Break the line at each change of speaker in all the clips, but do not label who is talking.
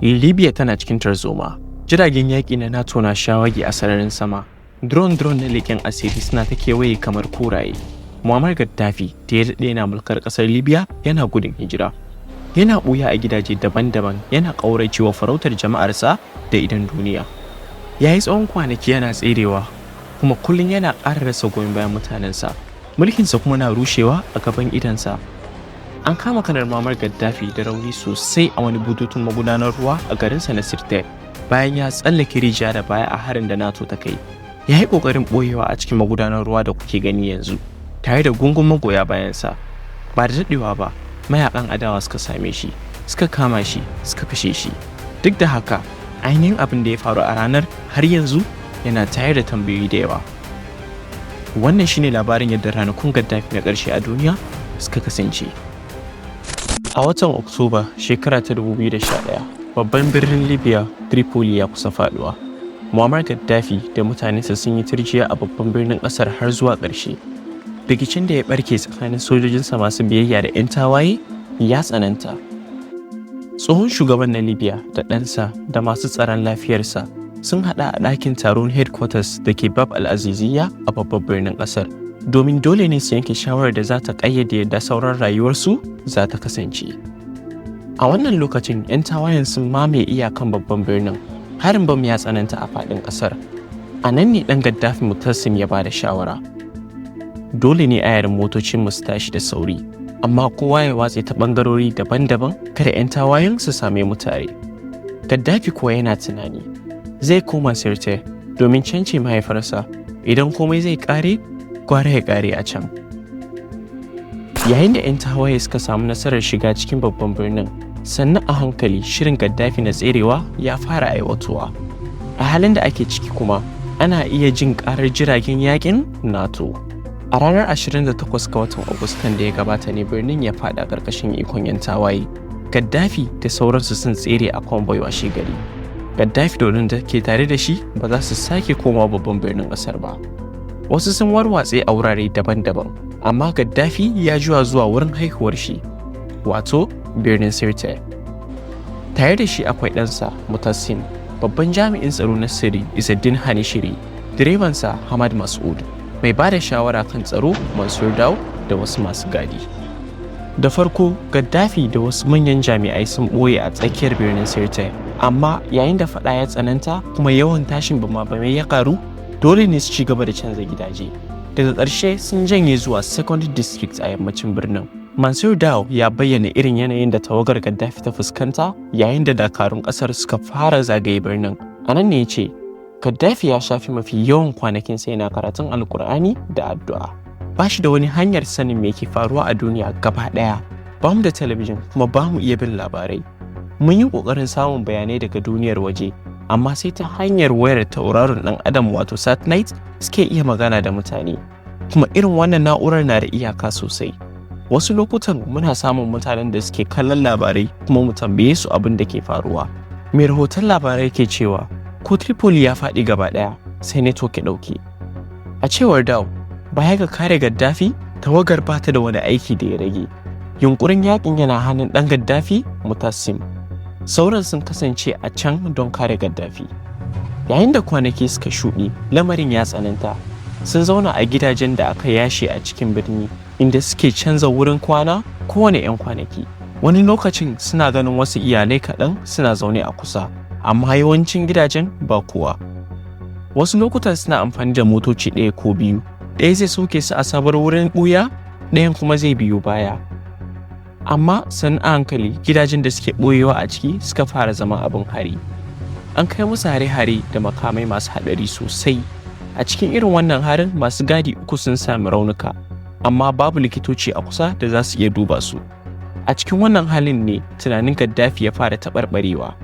Libya tana cikin tarzoma. Jiragen yaƙi na NATO na shawagi a sararin sama. Drone-drone na leƙen asiri suna ta kewaye kamar kuraye. Muammar Gaddafi da ya daɗe yana mulkar ƙasar Libya yana gudun hijira. Yana ɓuya a gidaje daban-daban, yana ƙauracewa farautar jama'arsa da idon duniya. Ya yi tsawon kwanaki yana tserewa, kuma kullum yana ƙara rasa goyon bayan mutanensa. Mulkinsa kuma na rushewa a gaban idonsa. An kama Kanar Muammar Gaddafi da rauni sosai a wani bututun magudanar ruwa a garinsa na Sirte bayan ya tsallake rijiya da baya a harin da NATO ta kai. Ya yi ƙoƙarin ɓoyewa a cikin magudanar ruwa da kuke gani yanzu, tare da gungun magoya bayansa. Ba da daɗewa ba, mayakan adawa suka same shi, suka kama shi, suka kashe shi. Duk da haka, ainihin abin da ya faru a ranar har yanzu yana tayar da tambayoyi da yawa. Wannan shine labarin yadda ranakun Gaddafi na ƙarshe a duniya suka kasance. A watan Oktoba shekara ta 2011, babban birnin Libya, Tripoli, ya kusa faduwa. Muammar Gaddafi da mutanensa sun yi turjiya a babban birnin ƙasar har zuwa ƙarshe. Rikicin da ya barke tsakanin sojojinsa masu biyayya da 'yan tawaye ya tsananta. Tsohon shugaban na Libya da ɗansa da masu tsaron lafiyarsa sun haɗa a ɗakin taron headquarters da ke Bab al-Aziziyya a babban birnin ƙasar, domin dole ne su yanke shawarar da za ta ƙayyade yadda sauran rayuwarsu za ta kasance. A wannan lokacin, 'yan tawayen sun mamaye iyakan babban birnin. Harin bam ya tsananta a faɗin ƙasar. A nan ne ɗan Gaddafi, Mutassim, ya ba da shawara. Dole ne ayarin motocin mu su tashi da sauri, amma kowa ya watse ta ɓangarori daban-daban, kada 'yan tawayen su same mu tare. Gaddafi kuwa yana tunani. Zai koma Sirte domin can ce mahaifarsa. Idan komai zai ƙare, gwara ya ƙare a can. Yayin da 'yan tawaye suka samu nasarar shiga cikin babban birnin, sannan a hankali shirin Gaddafi na tserewa ya fara aiwatuwa. A halin da ake ciki kuma, ana iya jin karar jiragen yakin NATO. A ranar 28 ga watan Agustan da ya gabata ne birnin ya fada ƙarƙashin ikon 'yan tawaye. Gaddafi da sauransu sun tsere a convoy washe gari. Gaddafi da wadanda ke tare da shi ba za su sake komawa babban birnin ƙasar ba. Wasu sun warwatse a wurare daban-daban, amma Gaddafi ya juya zuwa wurin haihuwar shi, wato birnin Sirte. Tare da shi akwai ɗansa Mutassim, babban jami'in tsaro na sirri Izzeddin Hanishiri, direbansa Hamad Mas'ud, mai ba da shawara kan tsaro Mansur Daw da wasu masu gadi. Da farko, Gaddafi da wasu manyan jami'ai sun ɓoye a tsakiyar birnin Sirte, amma yayin da faɗa ya tsananta kuma yawan tashin bama-bamai ya ƙaru, dole ne su ci gaba da canza gidaje. Daga ƙarshe sun janye zuwa Second District a yammacin birnin. Mansur Daw ya bayyana irin yanayin da tawagar Gaddafi ta fuskanta yayin da dakarun ƙasar suka fara zagaye birnin. A nan ne ya ce, Gaddafi ya shafe mafi yawan kwanakin sa yana karatun Alkur'ani da addu'a. Ba shi da wani hanyar sanin me ke faruwa a duniya gaba ɗaya. Ba mu da talabijin kuma ba mu iya bin labarai. Mun yi ƙoƙarin samun bayanai daga duniyar waje, amma sai ta hanyar wayar tauraron ɗan adam, wato satellite, suke iya magana da mutane. Kuma irin wannan na'urar na da iyaka sosai. Wasu lokutan muna samun mutanen da suke kallon labarai kuma mu tambaye su abin da ke faruwa. Mai rahoton labarai ke cewa ko Tripoli ya faɗi gaba ɗaya, sai network ya ɗauke. A cewar Daw, baya ga kare Gaddafi, tawagar ba ta da wani aiki da ya rage. Yunkurin yakin yana hannun ɗan Gaddafi, Mutassim. Sauran sun kasance a can don kare Gaddafi. Yayin da kwanaki suka shuɗe, lamarin ya tsananta. Sun zauna a gidajen da aka yashe a cikin birni, inda suke canza wurin kwana kowane 'yan kwanaki. Wani lokacin suna ganin wasu iyalai kaɗan suna zaune a kusa, amma yawancin gidajen ba kowa. Wasu lokutan suna amfani da motoci ɗaya ko biyu. Ɗaya zai sauke su a sabuwar wurin ɓuya, ɗayan kuma zai biyo baya. Amma sannu a hankali gidajen da suke ɓoyewa a ciki suka fara zama abin hari. An kai musu hare-hare da makamai masu haɗari sosai. A cikin irin wannan harin, masu gadi uku sun sami raunuka, amma babu likitoci a kusa da za su iya duba su. A cikin wannan halin ne tunanin Gaddafi ya fara taɓarɓarewa.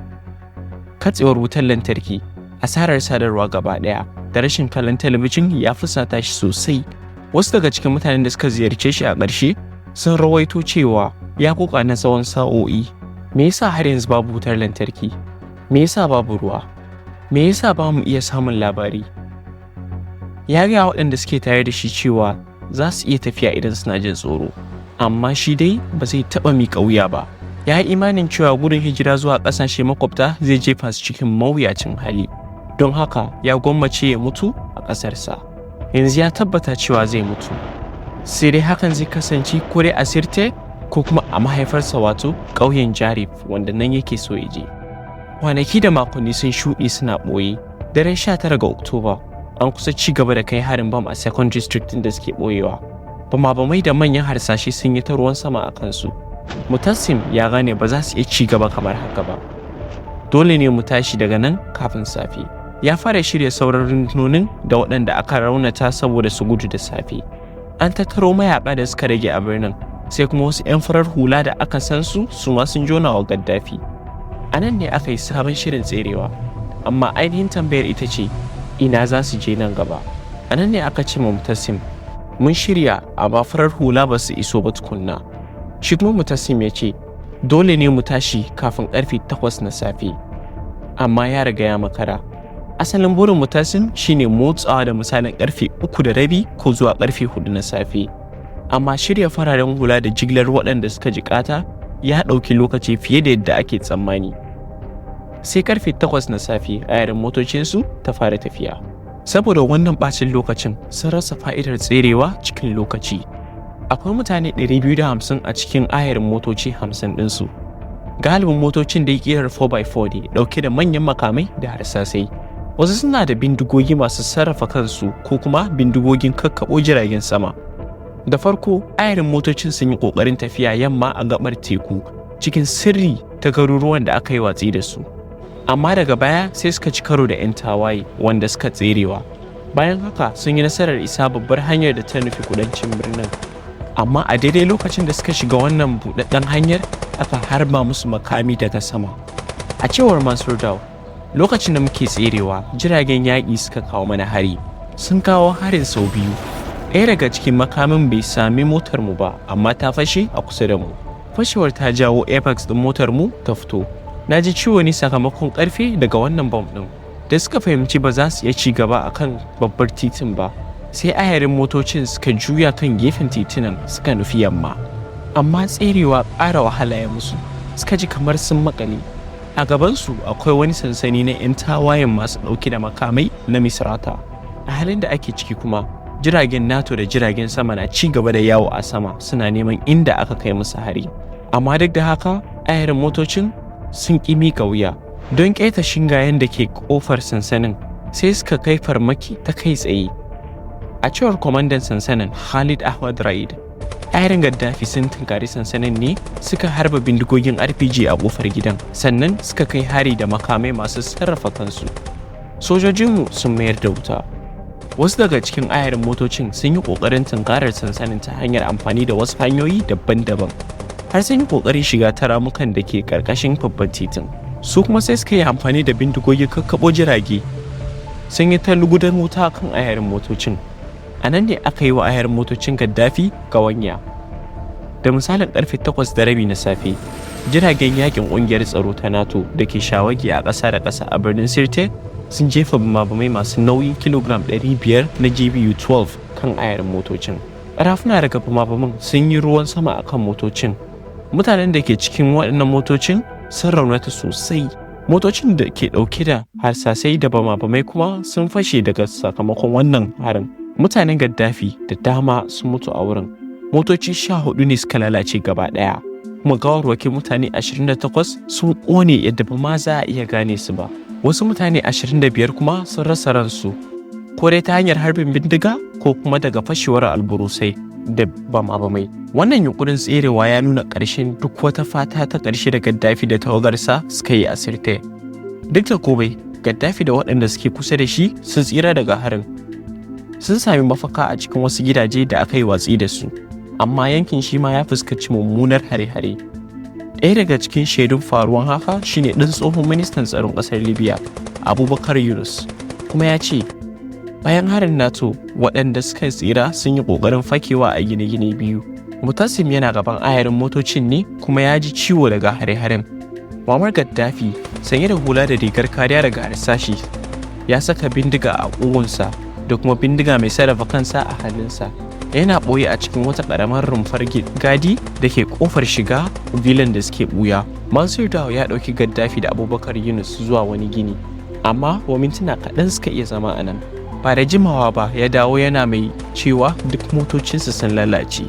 Katsewar wutar lantarki, asarar sadarwa gaba ɗaya da rashin kallon talabijin ya fusata shi sosai. Wasu daga cikin mutanen da suka ziyarce shi a ƙarshe sun rawaito cewa ya koka na tsawon sa'o'i. Me yasa har yanzu babu wutar lantarki? Me yasa babu ruwa? Me yasa ba mu iya samun labari? Ya gaya waɗanda suke tare da shi cewa za su iya tafiya idan suna jin tsoro, amma shi dai ba zai taɓa miƙa wuya ba. Ya yi imanin cewa gudun hijira zuwa ƙasashe makwabta zai jefa su cikin mawuyacin hali, don haka ya gwammace ya mutu a ƙasarsa. Yanzu ya tabbata cewa zai mutu, sai dai hakan zai kasance ko dai a Sirte ko kuma a mahaifarsa, wato ƙauyen Jarif, wanda nan yake so ya je. Kwanaki da makonni sun shuɗe suna ɓoye. Daren 19 ga Oktoba, an kusa ci gaba da kai harin bam a Second District da suke ɓoyewa. Bama-bamai da manyan harsashe sun yi ta ruwan sama a kansu. Mutassim ya gane ba za su iya ci gaba kamar haka ba. "Dole ne mu tashi daga nan kafin safe." Ya fara shirya sauran rundunonin da waɗanda aka raunata saboda su gudu da safe. An tattaro mayaƙa da suka rage a birnin, sai kuma wasu 'yan farar hula da aka san su, su ma sun jona wa Gaddafi. A nan ne aka yi sabon shirin tserewa, amma ainihin tambayar ita ce, ina za su je nan gaba? A nan ne aka ce ma Mutassim, "Mun shirya, amma farar hula ba su iso ba tukunna." Shi kuma Mutassim ya ce, "Dole ne mu tashi kafin karfe 8 na safe." Amma ya riga ya makara. Asalin burin Mutassim shine motsawa da misalin karfe 3:30 ko zuwa karfe 4 na safe, amma shirya fararen hula da jigilar waɗanda suka jikata ya ɗauki lokaci fiye da yadda ake tsammani. Sai karfe 8 na safe ayarin motocinsu ta fara tafiya. Saboda wannan ɓacin lokacin, sun rasa fa'idar tserewa cikin lokaci. Akwai mutane 250 a cikin ayarin motoci 50 ɗinsu. Galibin motocin da ƙirar 4x4 ne, ɗauke da manyan makamai da harsasai. Wasu suna da bindigogi masu sarrafa kansu ko kuma bindigogin kakkaɓo jiragen sama. Da farko, ayarin motocin sun yi ƙoƙarin tafiya yamma a gabar teku cikin sirri ta garuruwan da aka yi watsi da su, amma daga baya sai suka ci karo da 'yan tawaye wanda suka tserewa. Bayan haka sun yi nasarar isa babbar hanyar da ta nufi kudancin birnin, amma a daidai lokacin da suka shiga wannan buɗaɗɗen hanyar, aka harba musu makami daga sama. A cewar Mansur Daw, "Lokacin da muke tserewa, jiragen yaƙi suka kawo mana hari. Sun kawo harin sau biyu. Ɗaya daga cikin makamin bai sami motar mu ba, amma ta fashe a kusa da mu. Fashewar ta jawo airbags ɗin motar mu ta fito. Na ji ciwo ne sakamakon ƙarfe daga wannan bom ɗin." Da suka fahimci ba za su iya ci gaba a kan babbar titin ba, sai ayarin motocin suka juya kan gefen titunan suka nufi yamma. Amma tserewa ƙara wahala ya musu, suka ji kamar sun makale. A gabansu akwai wani sansani na 'yan tawayen masu ɗauke da makamai na Misrata. A halin da ake ciki kuma, jiragen NATO da jiragen sama na ci gaba da yawo a sama suna neman inda aka kai musu hari. Amma duk da haka, ayarin motocin sun ƙi miƙa wuya. Don keta shingayen da ke ƙofar sansanin, sai suka kai farmaki ta kai tsaye. A cewar kwamandan sansanin, Khalid Ahmad Raid, ayarin Gaddafi sun tunkari sansanin ne, suka harba bindigogin RPG a kofar gidan, sannan suka kai hari da makamai masu sarrafa kansu. Sojojinmu sun mayar da wuta. Wasu daga cikin ayarin motocin sun yi ƙoƙarin tunkarar sansanin ta hanyar amfani da wasu hanyoyi daban-daban, har sun yi ƙoƙarin shiga ta ramukan da ke ƙarƙashin babban titin. Su kuma sai suka yi amfani da bindigogin kakkaɓo jirage, sun yi ta lugudan wuta kan ayarin motocin. A nan ne aka yi wa ayarin motocin Gaddafi ƙawanya. Da misalin karfe 8:30 na safe, jiragen yakin ƙungiyar tsaro ta NATO da ke shawagi a ƙasa da ƙasa a birnin Sirte sun jefa bamabamai masu nauyin kilogram 500 na GBU-12 kan ayarin motocin. Ƙarafuna daga bama-baman sun yi ruwan sama a kan motocin. Mutanen da ke cikin waɗannan motocin sun raunata sosai. Motocin da ke ɗauke da harsasai da bama-bamai kuma sun fashe daga sakamakon wannan harin. Mutanen Gaddafi da dama sun mutu a wurin. Motoci 14 ne suka lalace gaba ɗaya, kuma gawarwakin mutane 28 sun ƙone yadda ba ma za a iya gane su ba. Wasu mutane 25 kuma sun rasa ransu, ko dai ta hanyar harbin bindiga ko kuma daga fashewar alburusai da bama-bamai. Wannan yunkurin tserewa ya nuna ƙarshen duk wata fata ta ƙarshe da Gaddafi da tawagarsa suka yi a Sirte. Duk da komai, Gaddafi da waɗanda suke kusa da shi sun tsira daga harin. Sun sami mafaka a cikin wasu gidaje da aka yi watsi da su, amma yankin shi ma ya fuskanci mummunar hare-hare. Ɗaya daga cikin shaidun faruwan haka shine ɗan tsohon ministan tsaron ƙasar Libya, Abubakar Yunus, kuma ya ce bayan harin NATO, waɗanda suka tsira sun yi ƙoƙarin fakewa a gine-gine biyu. Mutassim yana gaban ayarin motocin ne kuma ya ji ciwo daga hare-haren. Muammar Gaddafi, sanye da hula da rigar kariya daga harsashi, ya saka bindiga a ƙugunsa. da kuma bindiga mai sarrafa kansa a hannunsa. Yana ɓoye a cikin wata ƙaramar rumfar gadi da ke ƙofar shiga villan da suke ɓuya. Mansur Daw ya ɗauki Gaddafi da Abubakar Yunus zuwa wani gini, amma wa mintuna kaɗan suka iya zama a nan. Ba da jimawa ba ya dawo yana mai cewa duk motocinsu sun lalace.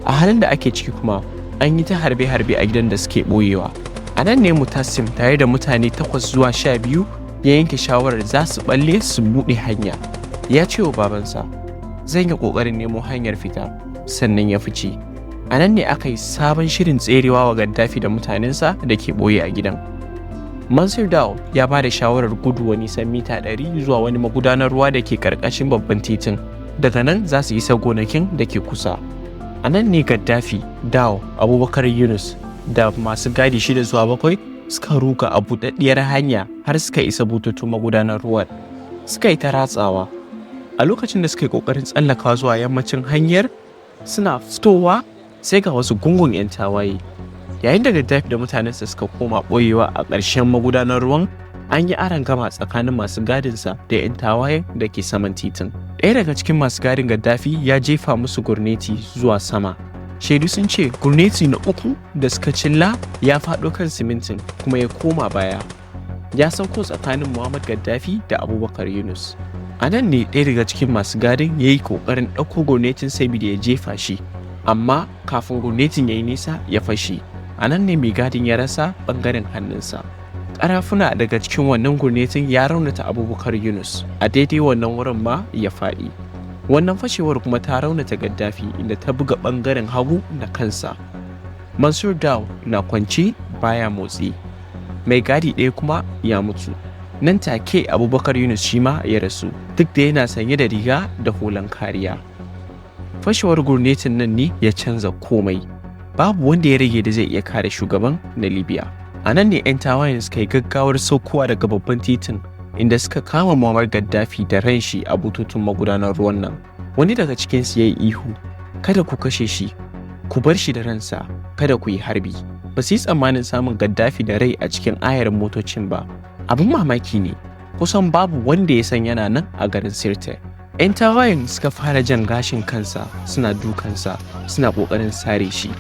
A halin da ake ciki kuma, an yi ta harbe-harbe a gidan da suke ɓoyewa. A nan ne Mutassim tare da mutane 8 zuwa 12 ya yanke shawarar za su balle su buɗe hanya. Ya ce wa babansa, "Zan yi ƙoƙarin nemo hanyar fita," sannan ya fice. A nan ne aka yi sabon shirin tserewa wa Gaddafi da mutanensa da ke ɓoye a gidan. Mansur Daw ya ba da shawarar gudu wa nisan mita 100 zuwa wani magudanar ruwa da ke ƙarƙashin babban titin. Daga nan za su isa gonakin da ke kusa. A nan ne Gaddafi, Daw, Abubakar Yunus da masu gadi 6 zuwa 7 suka ruga a buɗaɗɗiyar hanya har suka isa bututun magudanar ruwan. Suka yi ta ratsawa. A lokacin da suka yi ƙoƙarin tsallakawa zuwa yammacin hanyar, suna fitowa sai ga wasu gungun 'yan tawaye. Yayin da Gaddafi da mutanensa suka koma ɓoyewa a ƙarshen magudanar ruwan, an yi gama tsakanin masu gadinsa da 'yan tawayen da ke saman titin. Ɗaya daga cikin masu gadin Gaddafi ya jefa musu gurneti zuwa sama. Shaidu sun ce gurneti na uku da suka cilla ya faɗo kan simintin kuma ya koma baya. Ya sauko tsakanin Muhammad Gaddafi da Abubakar Yunus. A nan ne ɗaya daga cikin masu gadin ya yi ƙoƙarin ɗauko gurnetin saboda ya jefa shi, amma kafin gurnetin ya yi nisa ya fashe. A nan ne mai gadin ya rasa ɓangaren hannunsa. Ƙarafuna daga cikin wannan gurnetin ya raunata Abubakar Yunus, a daidai wannan wurin ma ya faɗi. Wannan fashewar kuma ta raunata Gaddafi, inda ta buga ɓangaren hagu na kansa. Mansur Daw na kwance baya motsi. Mai gadi ɗaya kuma ya mutu. Nan take Abubakar Yunus shi ma ya rasu, duk da yana sanye da riga da hulan kariya. Fashewar gurnetin nan ne ya canza komai. Babu wanda ya rage da zai iya kare shugaban na Libya. A nan ne 'yan tawayen suka yi gaggawar saukowa daga babban titin, inda suka kama Muammar Gaddafi da ran shi a bututun magudanar ruwan nan. Wani daga cikinsu ya yi ihu, "Kada ku kashe shi, ku bar shi da ransa, kada ku yi harbi." Ba su yi tsammanin samun Gaddafi da rai a cikin ayarin motocin ba. Abin mamaki ne, kusan babu wanda ya san yana nan a garin Sirte. 'Yan tawayen suka fara jan gashin kansa, suna dukansa, suna ƙoƙarin sare shi.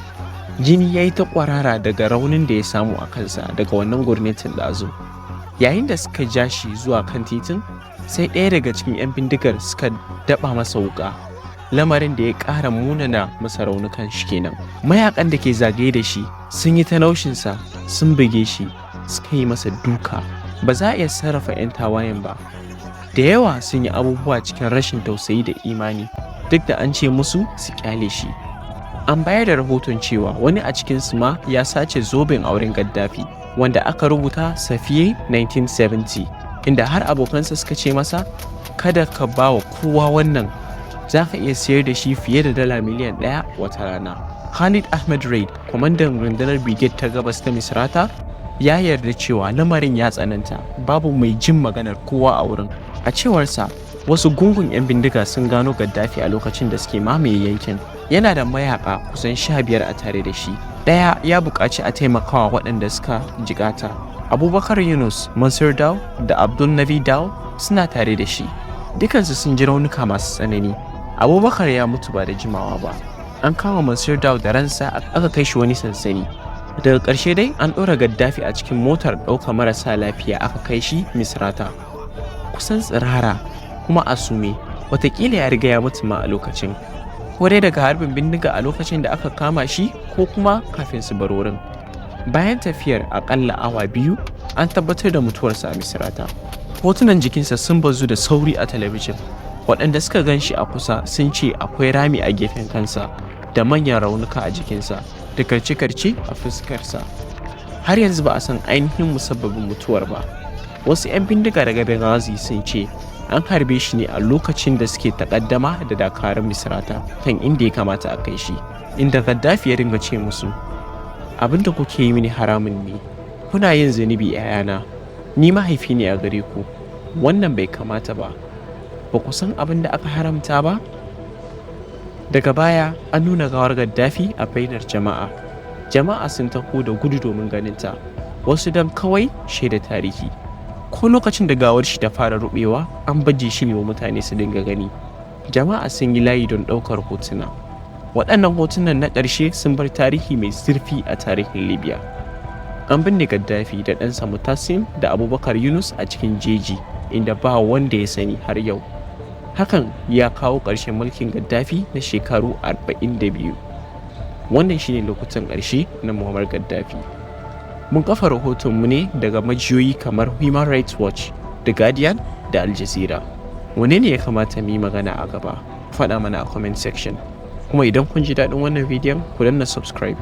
Jini ya yi ta kwarara daga raunin da ya samu a kansa daga wannan gurnetin ɗazu. Yayin da suka ja shi zuwa kan titin, sai ɗaya daga cikin 'yan bindigar suka daɓa masa wuƙa, lamarin da ya ƙara munana masa raunukan shi kenan. Mayakan da ke zagaye da shi sun yi ta naushinsa, sun buge shi, suka yi masa duka. Ba za a iya sarrafa 'yan tawayen ba. Da yawa sun yi abubuwa cikin rashin tausayi da imani, duk da an ce musu su kyale shi. An bayar da rahoton cewa wani a cikinsu ma ya sace zoben auren Gaddafi wanda aka rubuta Safiye 1970, inda har abokansa suka ce masa, "Kada ka ba wa kowa wannan, za ka iya sayar da shi fiye da dala miliyan 1 wata rana." Khalid Ahmed Raid, kwamandan rundunar brigade ta gabas ta Misrata, ya yarda cewa lamarin ya tsananta, babu mai jin maganar kowa a wurin. A cewarsa, wasu gungun 'yan bindiga sun gano Gaddafi a lokacin da suke mamaye yankin. Yana da mayaka kusan 15 a tare da shi. Ɗaya ya buƙaci a taimakawa waɗanda suka jikata. Abubakar Yunus, Mansur Daw da Abdul Nabi Daw suna tare da shi. Dukansu sun ji raunuka masu tsanani. Abubakar ya mutu ba da jimawa ba. An kama Mansur Daw da ransa, aka kai shi wani sansani. Daga ƙarshe dai an ɗora Gaddafi a cikin motar ɗaukar marasa lafiya, aka kai shi Misrata, kusan tsirara kuma a sume. Watakila ya riga ya mutu ma a lokacin, ko dai daga harbin bindiga a lokacin da aka kama shi, ko kuma kafin su bar wurin. Bayan tafiyar akalla awa 2, an tabbatar da mutuwarsa a Misrata. Hotunan jikinsa sun bazu da sauri a talabijin. Waɗanda suka gan shi a kusa sun ce akwai rami a gefen kansa da manyan raunuka a jikinsa da karce-karce a fuskarsa. Har yanzu ba a san ainihin musabbabin mutuwar ba. Wasu 'yan bindiga daga Benghazi sun ce an harbe shi ne a lokacin da suke takaddama da dakarun Misrata kan inda ya kamata a kai shi, inda Gaddafi ya dinga ce musu, "Abin da kuke yi mini haramun ne. Kuna yin zunubi, 'ya'yana. Ni mahaifi ne a gare ku. Wannan bai kamata ba. Ba ku san abin da aka haramta ba?" Daga baya an nuna gawar Gaddafi a bainar jama'a. Jama'a sun taho da gudu domin ganinta, wasu don kawai shaida tarihi. Ko lokacin da gawar shi ta fara rubewa, an baje shi ne wa mutane su dinga gani. Jama'a sun yi layi don ɗaukar hotuna. Waɗannan hotunan na ƙarshe sun bar tarihi mai zurfi a tarihin Libya. An binne Gaddafi da ɗansa Mutassim da Abubakar Yunus a cikin jeji inda ba wanda ya sani har yau. Hakan ya kawo ƙarshen mulkin Gaddafi na shekaru 42. Wannan shine lokutan ƙarshe na Muammar Gaddafi. Mun kafa rahotonmu ne daga majiyoyi kamar Human Rights Watch, The Guardian da Al Jazeera. Wane ne ya kamata mu yi magana a gaba? Faɗa mana a comment section. Kuma idan kun ji daɗin wannan bidiyon, ku danna subscribe.